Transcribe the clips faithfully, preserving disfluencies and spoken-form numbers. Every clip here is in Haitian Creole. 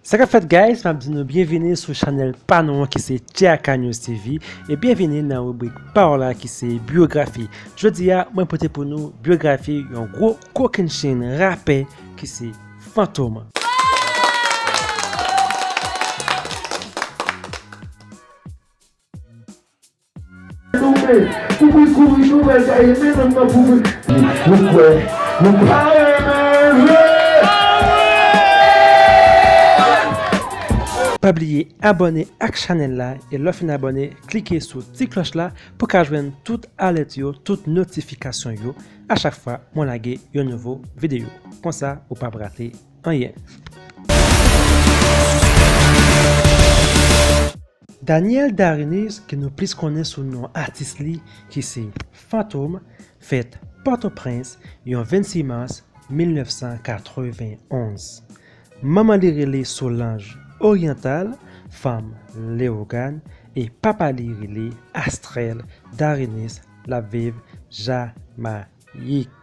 Sa k ap fèt, guys? M ap di nou byenvini sou chanèl pa nou an ki se T A K News T V, e byenvini nan ribrik pa w la ki se byografi. Jodi a, mwen pote pou nou byografi yon gwo kokennchenn rapè ki se Fantom. Kouri, kouri, kouri, nou pral gaye, men nonm nan pou vin. Nou kwè, nou pa renmen jwe. Pa bliye abòne ak chanèl la, e lè w fin abòne, klike sou ti klòch la pou w ka jwenn tout alèt yo, tout notifikasyon yo a chak fwa mwen lage yon nouvo videyo. Konsa, ou p ap rate anyen. Daniel Darenus, ke nou plis konnen sou non atis li, ki se Fantom, fèt Pòtoprens, yon vennsis mas mil nèf san katrevenn onz. Manman li rele Solange Oriental, fanm Leyogàn, e papa li rele Astrel Darenus, l ap viv Jamayik.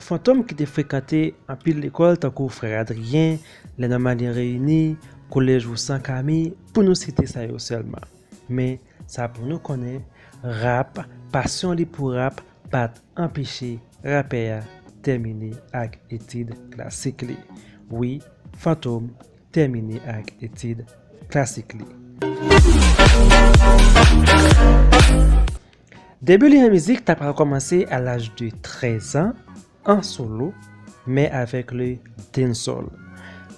Fantom ki te frekante anpil lekòl tankou Frè Adrien, Les Normaliens Réunis, Collège Wilson Camille, pou nou site sa yo sèlman. Men, sa pou nou konnen, rap, pasyon li pou rap pa t anpeche rapè a tèmine ak etid klasik li. Wi, Fantom tèmine ak etid klasik li. Debi li an mizik ta pral kòmanse a laj de trèz an, an solo, men avèk le dancehall.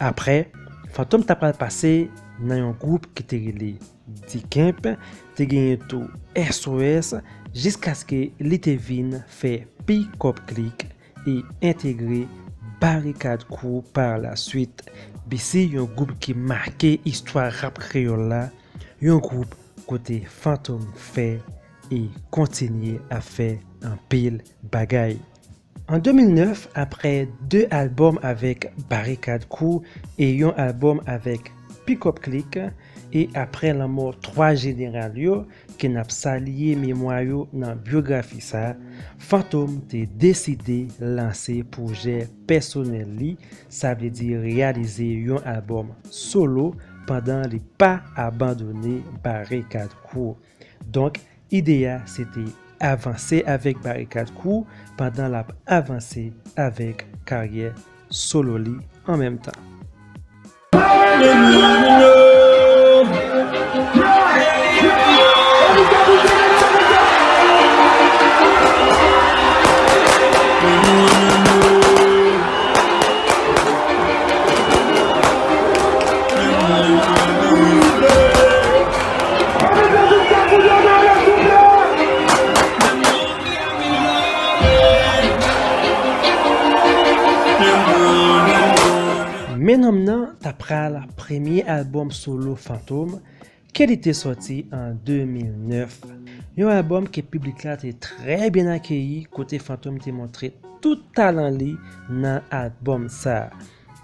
Apre, Fantom ta pral pase nan yon gwoup ki te rele D-Camp, te genyen tou S O S, jiskaske li te vin fè Pick Up Click e entegre Barikad Crew par la suite. B C, yon gwoup ki make istwa rap kreyòl la, yon gwoup kote Fantom fè e kontinye ap fè anpil bagay. An de mil nèf, apre de albòm avèk Barikad Crew e yon albòm avèk Pick Up Click, e apre lanmò twa jeneral yo, ke n ap salye memwa yo nan byografi sa, Fantom te deside lanse pwojè pèsonèl li, sa vle di reyalize yon albòm solo pandan li pa abandone Barikad Crew. Donk, ide a se te avanse avèk Barikad Crew pandan l ap avanse avèk karyè solo li an menm tan. Men nonm nan ta pral premye albòm solo Fantom, ke li te sòti an de mil nèf. Yon albòm ke piblik la te trè byen akeyi, kote Fantom te montre tout talan li nan albòm sa.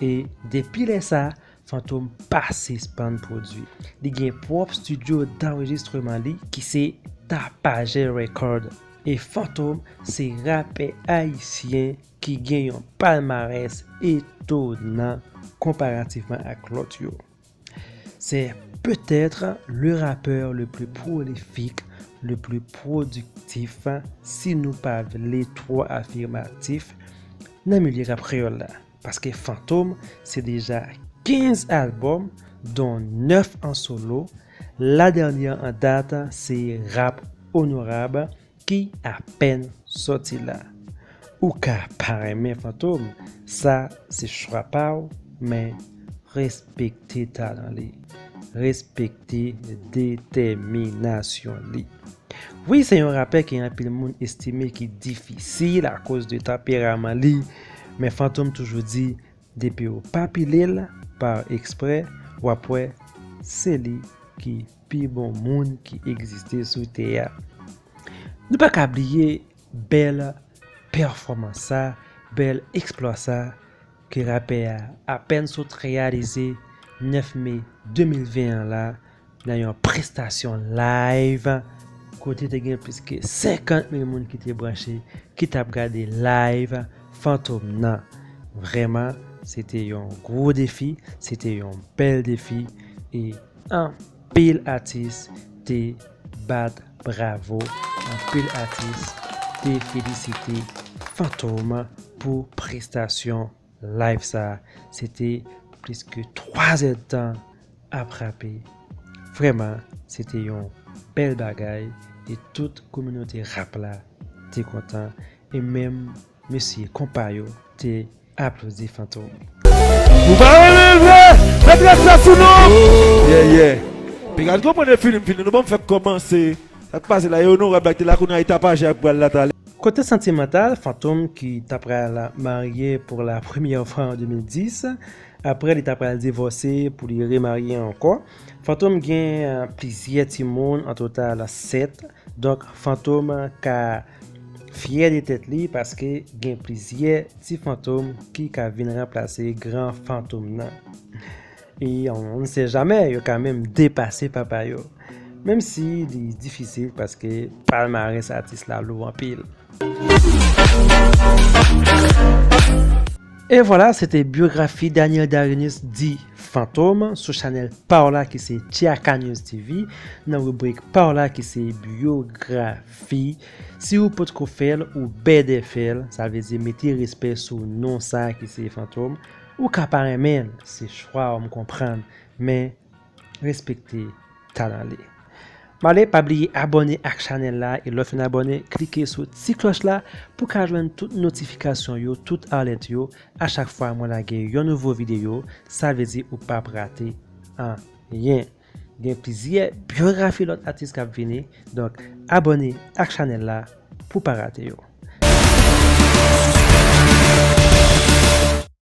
E depi lè sa, Fantom pa sispann pwodui. Li gen pwòp estidyo danrejistreman li ki se Tapajè Record. E Fantom se rapè ayisyen ki gen yon palmarès etonan konparativman ak lòt yo. C'est peut-être le rappeur le plus prolifique, le plus productif, si nou pa vle twò afimatif, nan milye rap kreyòl la. Paske Fantom se deja kenz albòm, dont nèf an solo. La dènyè an dat se Rap Onorab, ki apèn sòti la. Ou ka pa renmen Fantom, sa se chwa pa w, men respekte talan li. Respekte detèminasyon li. Wi, se yon rapè ke anpil moun estime ki difisil akoz de tanperaman li, men Fantom toujou di, depi w pa pile l pa eksprè, w ap wè se li ki pi bon moun ki egziste sou tè a. Nou pa ka bliye bèl pèfòmans sa, bèl eksplwa sa ke rapè a apèn sot reyalize nèf me de mil ven an la nan yon prestasyon live kote te gen plis ke senkant mil moun ki te branche, ki t ap gade live Fantom nan. Vrèman, se te yon gwo defi, se te yon bèl defi e anpil atis te bat bravo, anpil atis te felisite Fantom pou prestasyon live sa. Se te plis ke twa zèdtan ap rape. Vrèman, se te yon bèl bagay e tout kominote rap la te kontan e menm mesye konpa yo te aplodi Fantom. Ou pa renmen l vre? Mèt rès sa sou nou! Yeah, yeah. Piga konprann e fini m fini. Nou ban m fèk kòmanse. Sa k pase la, e onorab la ki te la kounye a, e tapaje ak bra l la talè. Kote santimantal, Fantom ki ta pral marye pou la premyè fwa an de mil dis, apre li ta pral divòse pou li remarye ankò. Fantom gen plizyè timoun, an total sèt. Donk, Fantom ka fyè de tèt li paske gen plizyè ti Fantom ki ka vin ranplase gran Fantom nan. E on ne sait jamais, yo ka menm depase papa yo. Menm si li difisil paske palmarès atis la lou anpil. E vwala, se te byografi Daniel Darinus di Fantom sou chanèl pa w la ki se Tchaka News T V nan ribrik pa w la ki se byografi. Si ou potko fè l, ou bèdè fè l, sa vle di mete respè sou non sa ki se Fantom. Ou ka pa renmen l, se chwa w, m konprann, men respekte talan li. M ale, pa bliye abòne ak chanèl la e lè w fin abòne, klike sou ti klòch la pou w ka jwenn tout notifikasyon yo, tout alèt yo a chak fwa mwen lage yon nouvo videyo. Sa vle di ou p ap rate anyen. Gen plizyè byografi lòt atis k ap vini, donk abòne ak chanèl la pou w pa rate yo.